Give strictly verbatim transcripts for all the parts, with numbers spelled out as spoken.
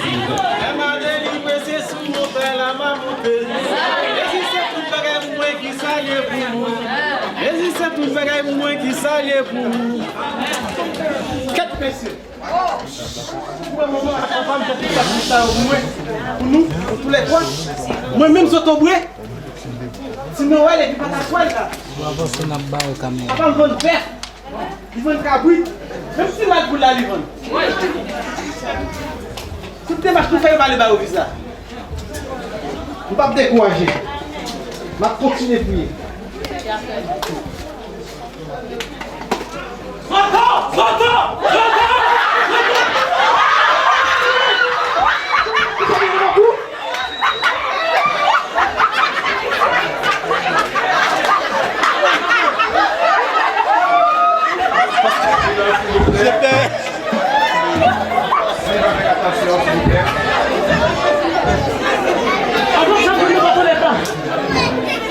Lè m a delivre, se sou wontay la m a monte. Jezi se tout bagay pou mwen, ki sa l ye pou mwen? Jezi se tout bagay pou mwen, ki sa l ye pou mwen? Kèt mesye! Pou le moman, papa m fè tout sakrifis sa yo pou mwen, pou nou, pou toulètwa. Mwen menm, Zotobre, Ti Nowèl epi Pata Swèl la. Papa m vann bèf. Li vann kabrit. Menm ti mat pou la li vann. Tout demach nou fè yo pa ale ba yo viza. M p ap dekouraje. M ap kontinye priye. Zoto! Zoto! Zoto!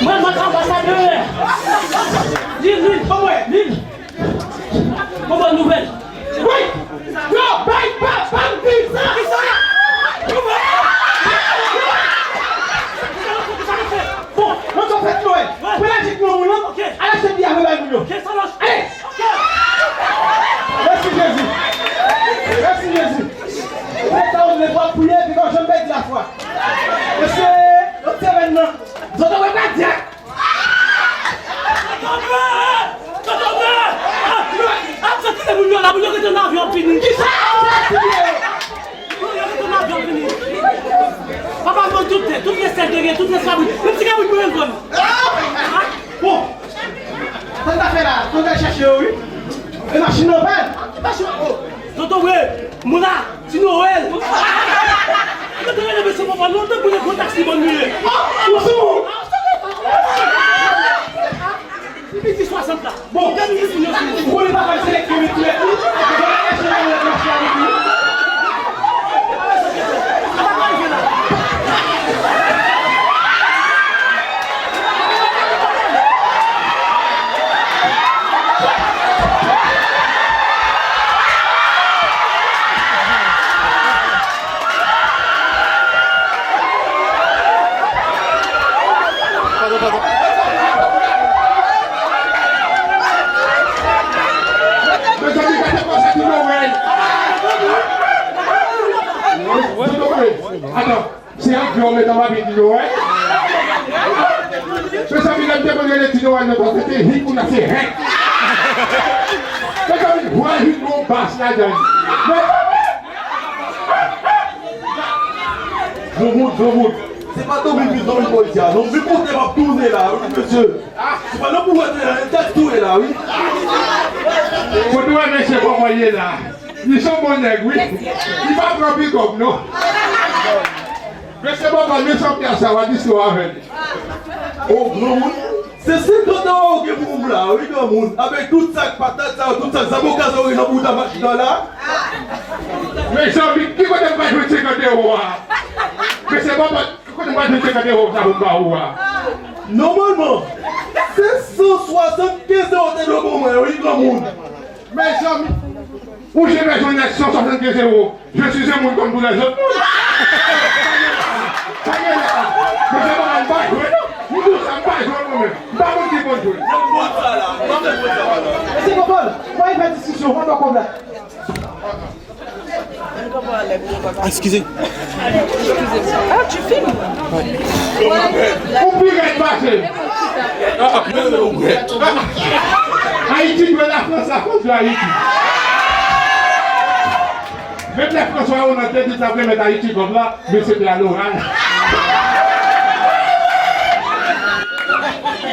Mwen, mwen, anbasadè. Lil, lil, ban mwen, lil. Bon, bòn nouvèl. Wi! Yo bay papa m viza! Bon, nan zafè Noël, mwen la di pou moun nan, al achte biyè avè bay moun yo. Ale! Mèsi Jezi! Mèsi Jezi! Mwen ta ou vle pou ap priye, epi pa janm pèdi lafwa. Mesye, lòt semèn nan, zòt ap wè kadyak! Tonton Noël! Tonton Noël! Ah, ah, sa kite moun yo la, moun yo rete nan avyon ap vini. Kisa? Moun yo rete nan avyon ap vini. Papa m vann tout tè, tout rès tè l te gen, tout rès kabrit. Menm ti kabrit mwen menm vann. Ah! Bon. Sa n ta fè la? Fò n al chèche yo, wi. E machin nan pèd. Machin, oh. Tonton, wi. Moun la. Ti Nowèl! Mwen te rele mesye papa lontan pou yon gwo taksi bann nou ye. Ou sou! Piti swasant la. Bon, gade li pou yo sou. Ou konnen papa m se lèk ki met tou lèk li. Gade kèch nan lèk mache avèk li. Sa pa ka rive la. Padon, padon. Mezanmi, gade konsa ki Nowèl. Atann. Se avyon m nan m ap di yo, wi. Mezanmi, lè m te konn rele Ti Nowèl nan, se te hit, kounye a se hèk. Mezanmi, vwal hit gon bas ladan l. Granmoun, granmoun. Se pa zanmi, zanmi polisye a. Non, vin kote m ap tounen la, wi, mesye. Se pa nan pou wè, e tèt tou ye la, wi. Kote w wè mesye kòman ye la? Li se yon bon nèg, wi. Li pa pran pikòp, non. Mesye papa, mesye Pyè sa, w ap di sa avè l. O, granmoun, se senkant ewo ou gen pou ou la, wi, granmoun. Avèk tout sak patat sa yo, tout sak zaboka sa yo gen nan bouda machin nan la. Mezanmi, ki kote m pral jwenn senkant ewo a? Mesye papa, ki kote m pral jwenn senkant ewo sa pou m ba ou a? Nòmalman, se san swasannkenz ewo te dwe pou mwen, wi, granmoun. Mezanmi, ou je bezwen nèg san swasannkenz ewo. Je suis un moun comme tous les autres moun. Sa gen la. Mesye papa, m pa jwe, non. M di w sa, m pa jwe mwen menm. M pa moun ki konn jwe. Mesye Popol, pa gen diskisyon, pa fè kòb la. Excusez. Ah, tu filmes? Ou pi rèd pase m. Ayiti dwe Lafrans, Lafrans dwe Ayiti. Menm lè François Hollande te di l t ap remèt Ayiti kòb la, men se te aloral.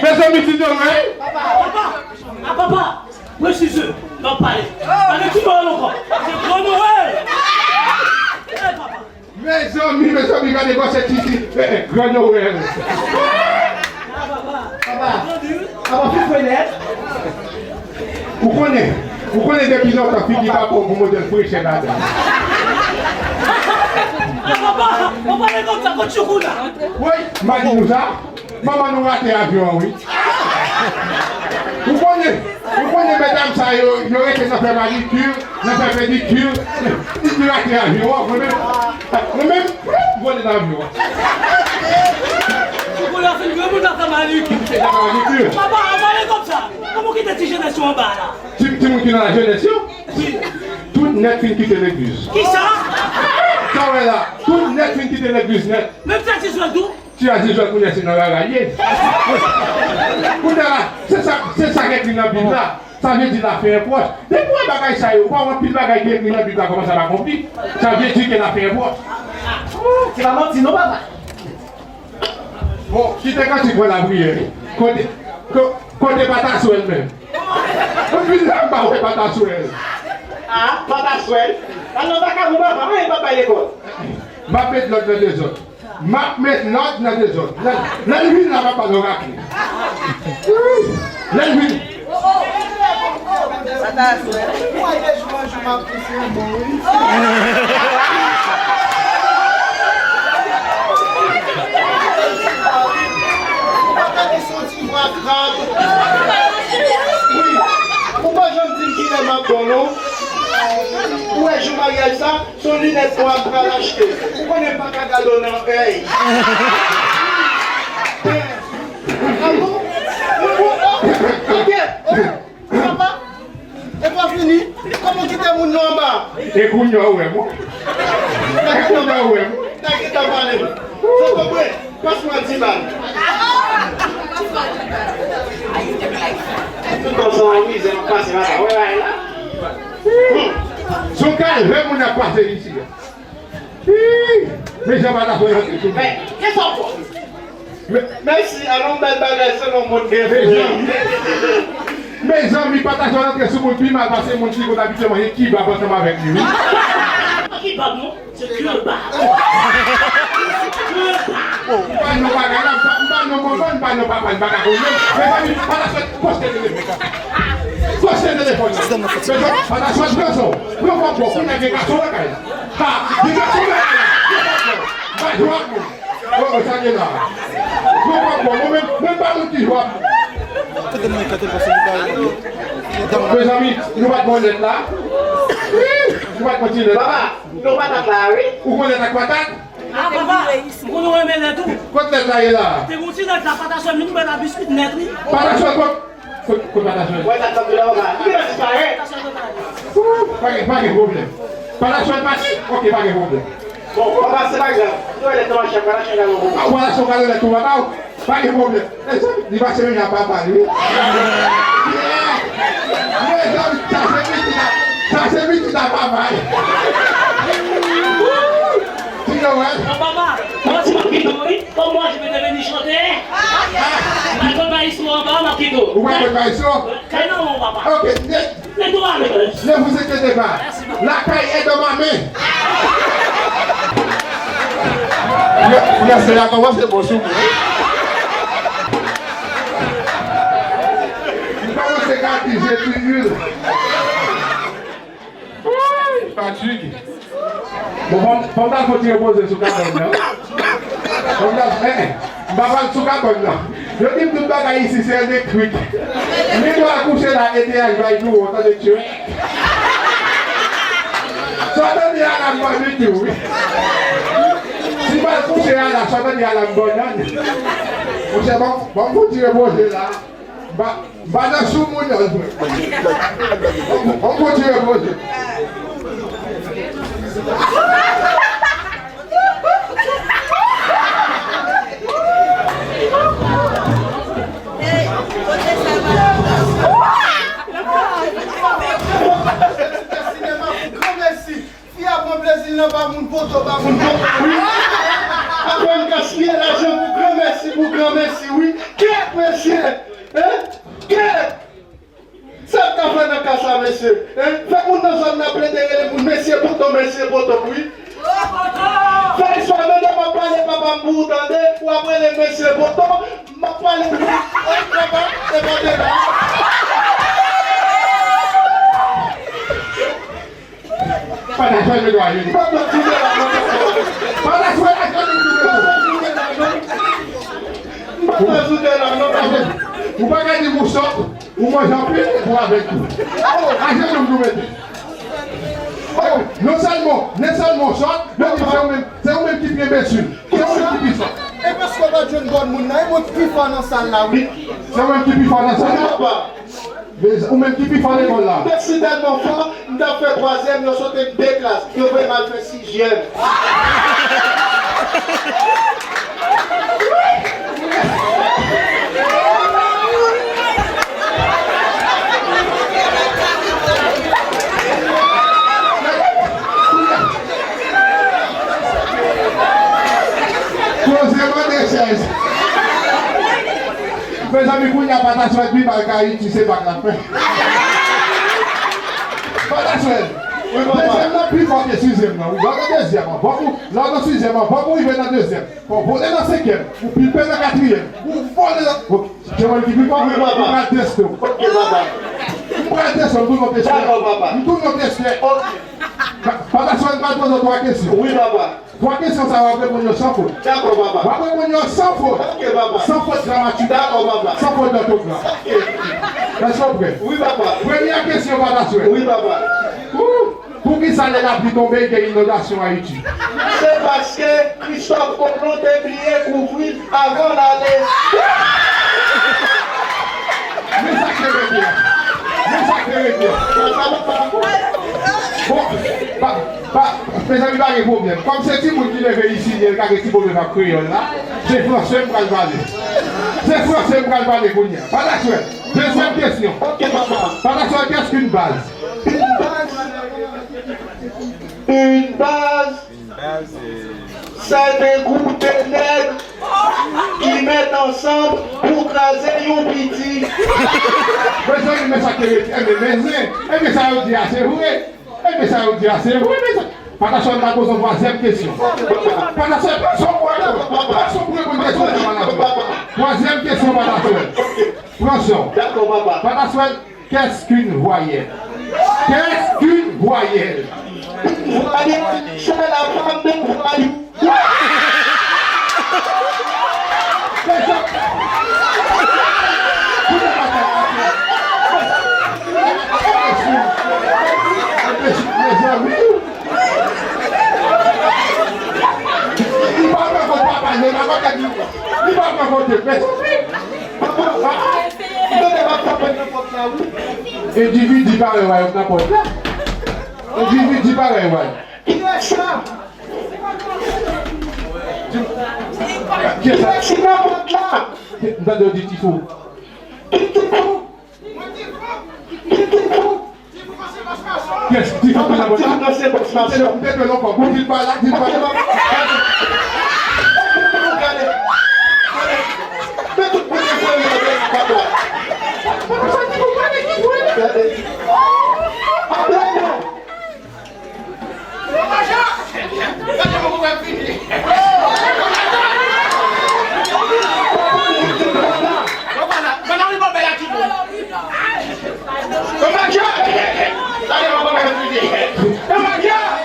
Mezanmi, ti Nowèl. Papa, a papa, presize, n ap pale. Pa gen ti Nowèl ankò. Se Gran Nowèl. Eh, papa. Mezanmi, mezanmi, gade gwosè titi, eh, eh, Gran Nowèl. Papa, papa, fin fè nèt. Ou konnen, ou konnen depi lontan figi papa w gon modèl frechè ladan l. Papa, papa, lè konsa, kot choukou la? Woy, m a di nou sa, manman nou rate avyon an, wi. Ou konnen, Ou konnen medam sa yo, yo rete nan fè manikir, nan fè pedikir, li di rate avyon an, mwen menm, mwen menm, vole nan avyon an. Ou konnen fin granmoun nan fè manikir. Li te nan manikir. Papa, anvale kòb sa. Kòman w kite ti jenès yo anba la? Ti, timoun ki nan lajenès yo? Wi. Tout nèt fin kite legliz. Kisa? Sa w wè la, tout nèt fin kite legliz nèt. Menm ti Azizwèl tou? Ti Azizwèl kounye a se nan rara l ye. Kounye a la, se sa, se sa k ekri nan Bib la. Sa vle di lafen an pwòch. Depi w wè bagay sa yo, ou pa wè anpil bagay ki ekri nan Bib la kòmanse ap akonpli. Sa vle di ke lafen an pwòch. Se pa manti non, papa. Bon, kite kantik mwen lapriyè. Kote, ko-, kote Pataswèl menm? Mwen vin la, m pa wè Pataswèl. Ah, Pataswèl? Al nan vakabon papa, anyen pa bay lekòl. M ap met lòd nan dezòd. M ap met lòd nan dezòd. Lè, lè l vin la, m ap ba l yon rakle. Lè l vin. Ou wè de jou an jou m ap pouse yon bon, wi. Ou pa tande son ti vwa krab. Wi. Ou pa janm di m kilè m ap bon, non. Ou wè jou maryaj sa? Se yon linèt bwa m pral achte. Ou konnen m pa ka gade w nan èy. Ah bon? Ou, ou, oh, ok. Oh, papa, e pa fini? Kòman w kite moun nan anba? E kounye a ou wè m, wi. E kounye a ou wè m, wi. Nèg gentan pale. Sa konprann? Pas mwen dis bal. Tout kòm sa w anmize, m ap pase la, wè bagay la. Hmm. Se yon kalvè moun ap pase isi a. Hi! Mezanmi, pa ta fè yon ti sou. Men, kisa w fè? Men, mèsi, alon bèl bagay, se yon moun gen fou. Mezanmi. Mezanmi, pa ta fè rantre sou moun pi mal pase moun ki konn abitye manje kibab ansanm avèk li, wi. Kibab, non? Se kibab. Kibab. M pa nan bagay la, m pa, m pa nan manman, m pa nan papa, m pa ka konnen. Mezanmi, pa ta fè poste telefòn. Poste telefòn la. Mezanmi, pa ta fè pran son. Pran kòb, pran kòb, kounye a gen gason lakay la. Ha, li ka sove la. Li ka sove. Bay dwòg moun. Oh, oh, sa gen la. Nou pa bon, nou menm, menm pa moun ki jwab. Kote mwen kate pase li bay. Mezanmi, nou pa t bon nèt la. Nou pa t bon ti nèt la. Papa, nou patat la, wi. Ou konn nèt ak patat? Ah, papa, ou konn renmen nèt ou. Kot nèt la ye la? Te gon ti nèt la, Pataswèl vin mwen la biskit nèt, wi. Pataswèl kot? Kot, kot Pataswèl? Mwen ta tann la anba. Li gentan disparèt. Ooh, pa gen, pa gen pwoblèm. Pataswèl pati? Ok, pa gen pwoblèm. Bon, papa, se pa grav. Nou wè lè tan chè, Pataswèl la, bon. Ah, ou pa Pataswèl ka lè tou papa ou? Pa gen pwoblèm. Mezanmi, li pase menm jan papa li, wi. Yeah! Mezanmi, sa se pitit a, sa se pitit a papa. Ti Noël. Bon, papa, mwen se m ap kite w, wi. Kòm mwen, je vais devenir chanteur. Mwen pral bay istwa anba, m ap kite w. Ou pral bay istwa? Kay nan men w, papa. Ok, ne, ne vous inquiétez pas. Lakay est dans ma main. Fransè a kòmanse bon sou mwen. M kòmanse ka atizye figi l. Patrick. Bon, fò m, fò m ta fè yon ti repoze sou kabann nan. Fò m ta, eh, eh, m pa pral sou kabann nan. Yo di m tout bagay isi se elektrik. Li dwe kouche la, eteyaj bay dlo, tande tchwek. Sa w tande a la m barbecue, wi. Si m al kouche a la, sa w tande a la m bannann. Monchè, bon, bon, pou ti repoze la. M pa, m pa nan sou moun nan vre. Bon, bon, bon, ti repoze. Sinema pou gran mèsi. Fi a pran plezi l nan ba moun poto, ba moun poto, wi. Apre m gaspiye lajan pou gran mèsi, pou gran mèsi, wi. Kèt, mesye! Hein? Kèt! Sa k ap fè nan ka sa, mesye? Hein? Fè moun nan zòn nan plede rele moun mesye poto, mesye poto, wi. Fè istwa, mande m ap pale papa m pou ou tande, w ap rele m mesye poto, m ap pale pou ou. Wi, papa, se pa de la. Pataswèl mete w ajenou. Pataswèl ajenou. Ou pa ka di m ou sòt. Ou manje anpil, ou avèg tou. A jan nou mete. Oh, non sèlman, non sèlman w sòt, men se ou menm, se ou menm ki pi enbesil. Se ou menm ki pi sòt. E paske w pa t jwenn bòn moun nan, e mwen ki pi fò nan sal la, wi. Se ou menm ki pi fò nan sal la. Men ou menm ki pi fò lekòl la. M te si tèlman fò, m t ap fè twazyèm, yo sote m de klas, yo voye m al fè sizyèm. Poze mande chèz. Mezanmi, kounye a Pata Swèl pi mal ke Ayiti, se bak l ap fè. Pata Swèl. Wi, papa. Dezyèm nan pi fò ke sizyèm nan. Ou gade dezyèm anvan pou, lè w nan sizyèm anvan pou rive nan dezyèm. Fò w vole nan senkyèm. Ou pi pè nan katriyèm. Ou vole nan, ok. Se mwen ki pi fò. Wi, papa. M pral teste w. Ok, papa. M pral teste w, m tounen w teste. Dakò, papa. M tounen w teste. Ok. Pa-, Pata Swèl, m pral poze w twa kesyon. Wi, papa. Twa kesyon sa yo, w ap reponn yo san fot. Dakò, papa. W ap reponn yo san fot. Ok, papa. San fot gramatik. Dakò, papa. San fot dòtograf. Ok. Èske w prè? Wi, papa. Premyè kesyon, Pata Swèl. Wi, papa. Ou, poukisa lè lapli tonbe, gen inondasyon Ayiti? Se paske Kristòf Kolon te bliye kouvri l avan l ale. Men sa k te rete a. Men sa k te rete a. Bon, pa, pa, mezanmi, pa gen pwoblèm. Kòm se timoun ki leve isi, li ka gen ti pwoblèm ak kreyòl la, se franse m pral pale. Se franse m pral pale kounye a. Pata Swèl, dezyèm kesyon. Ok, papa. Pata Swèl, qu'est-ce qu'une base? Une base, une base, se de gwoup de nèg ki mèt ansanm pou kraze yon piti. Mezanmi, men sa k te rete. Enben, men zen. Enben, sa yo di a, se vre. Enben, sa yo di a, se vre. Men sa, Pata Swèl, m pral poze yon twazyèm kesyon. Pata Swèl, pran san w pou reponn. Pran san w pou reponn kesyon sa, Pata Swèl. Twazyèm kesyon, Pata Swèl. Pran san w. Dakò, papa. Pata Swèl, qu'est-ce qu'une voyelle? Qu'est-ce qu'une voyelle? Voyelle, c'est la femme de voyou. Mezanmi. Li pa pran kont papa, li pa pran kont, li pa pran kont, mezanmi. Endividi parèy w a yo k nan pòt la. Endividi parèy w a yo. Kiyès sa? Kiyès sa? Kiyès ki nan pòt la? M tande yo di Tifou. Ki Tifou? Ki Tifou? Kiyès? Tifou ki nan pòt la? Tifou nan se bòs machann. M te pè lontan. Bon, di l pa la, di l pa la. Gade. Men tout moun ki voye yo nan pòt la. Papa Swèl, Tifou pale, Tifou pale. Gade. Apa non.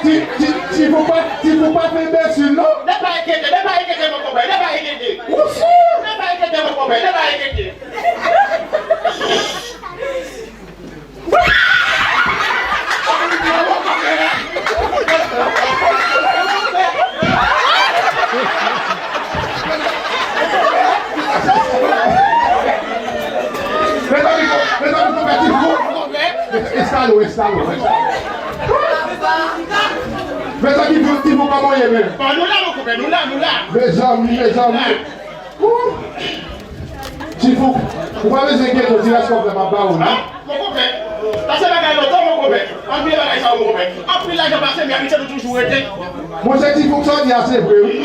Ti, ti, Tifou pa, Tifou pa fè enbesil, non? Ou si? Mezanmi, mezanmi, konpè Tifou. Estalo, estalo, estalo. Mezanmi, Tifou, Tifou, kòman w ye menm? Bon, nou la, mon konpè, nou la, nou la. Mezanmi, mezanmi. Tifou, ou pa bezwen enkyete w, ti rès kòb la m ap ba ou, non? Mon konpè, sa se bagay lontan, mon konpè. Ann bliye bagay sa yo, mon konpè. Anpil lajan pase, men amitié nou toujou rete. Monchè Tifou, sa w di a se vre, wi.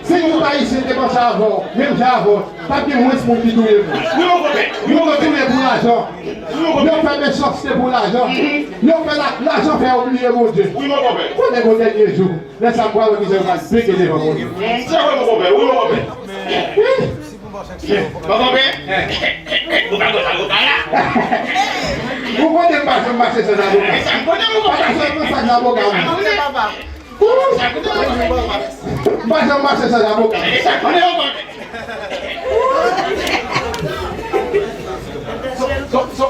Si tout Ayisyen te panse avè w, menm jan avè w, t ap gen mwens moun ki touye moun. Wi, mon konpè. Wi, mon konpè. Moun yo touye pou lajan. Wi, mon konpè. Yo fè mechanste pou lajan. Yo fè la, lajan fè yo bliye Bondye. Wi, mon konpè. Konnen gon dènye jou. Lè sa m pral wè kijan yo pral beke devan Bondye. Mm, se vre, mon konpè. Wi, mon konpè. Mon konpè. Ou pa konn avoka la. Ou konnen m pa janm mache san avoka. E sa m konnen, mon konpè. Pa ta sèlman sa k avoka, wi. Sa m konnen, mon konpè. M pa janm mache san avoka. E sa m konnen, mon konpè. So, so,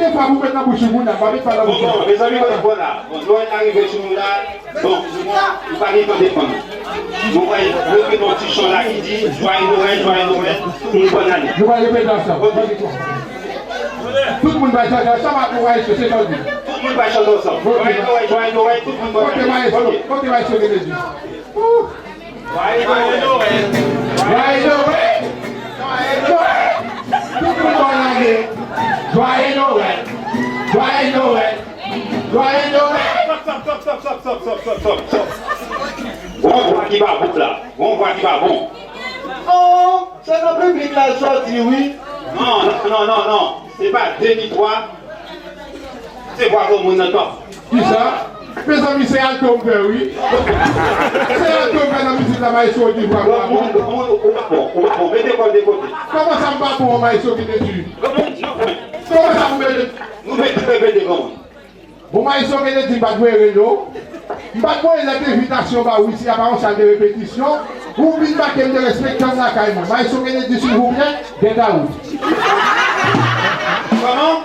Yon fwa pou met nan bouch ou moun nan, pa met pa nan bouch ou. Bon, bon, mezanmi, bon, bon la. Bon, Nwèl la rive sou nou la. Bon, nou pa gen tan defann. Nou pral retire yon ti chan la ki di, Jwaye Nwèl, Jwaye Nwèl, tout bòn ane. Nou pral repete ansanm. Ok. Tout moun pral chante ansanm ak Nwèl, se sa w di. Tout moun pral chante ansanm. Ok. Jwaye Nwèl, Jwaye Nwèl, tout moun pral chante. Ok, maestro. Ok. Ok, maestro Kennedy. Ouh. Jwaye Nwèl. Jwaye Nwèl. Jwaye Nwèl. Tout moun bò lage. Jwaye Nwèl. Jwaye Nwèl. Jwaye Nwèl. Stop, stop, stop. Gon vwa ki pa bon la. Gon vwa ki pa bon. Oh, se nan piblik la l soti, wi. Non, non, non, non, non. Se pa de ni twa. Se vwa granmoun nan twòp. Kisa? Mezanmi, se alto m fè, wi. Se alto m fè nan mizik la, maestro di vwa granmoun. Granmoun, granmoun, ou pa bon, ou pa bon. Mete kò de kote. Kòman sa m pa bon, maestro Kennedy? Granmoun, non, non. Kòman sa m mete? Nou mete repete granmoun. Bon, maestro Kennedy, m pa t voye rele w. M pa t voye lèt envitasyon ba w isi a, pa yon sal de repetisyon. Ou vin make m derespektan m lakay mwen. Maestro Kennedy, silvouplè, get out. Kòman?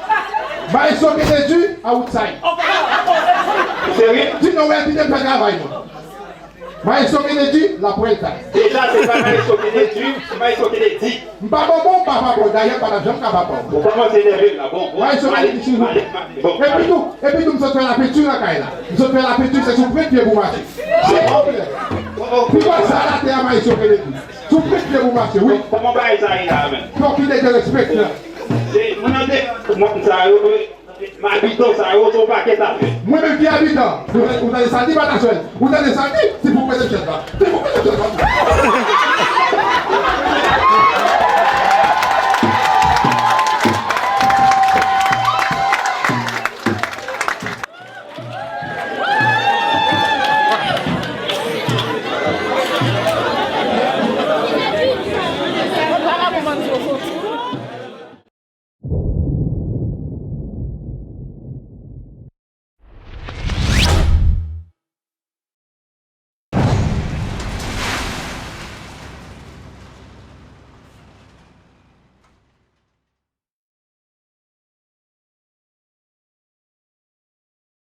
Maestro Kennedy, outside. Ou serye? Di nou wè, kite m fè travay mwen. Maestro Kennedy, la puerta. Deja, se pa Maestro Kennedy, se Maestro Kennedy. M pa bon, bon, m pa pa bon. Dayè, m pa t ap janm ka pa bon. Ou kòmanse enève m la. Bon, bon. Maestro Kennedy, silvouplè. Epi tou, epi tou, m sot fè lapenti nan kay la. M sot fè lapenti, se sou pwent pye pou mache. Silvouplè. Pi bas sa atè a, Maestro Kennedy. Sou pwent pye pou mache, wi. Kòman bagay sa ye la, menm? Fòk li te derespektan. Se, moun nan de, moun sa yo, Abitan sa yo, se yon pakèt afè. Mwen menm ki abitan, ou, ou tande sa l di, Pataswèl? Ou tande sa l di? Ti pou mete chèz la. Ti pou mete chèz la.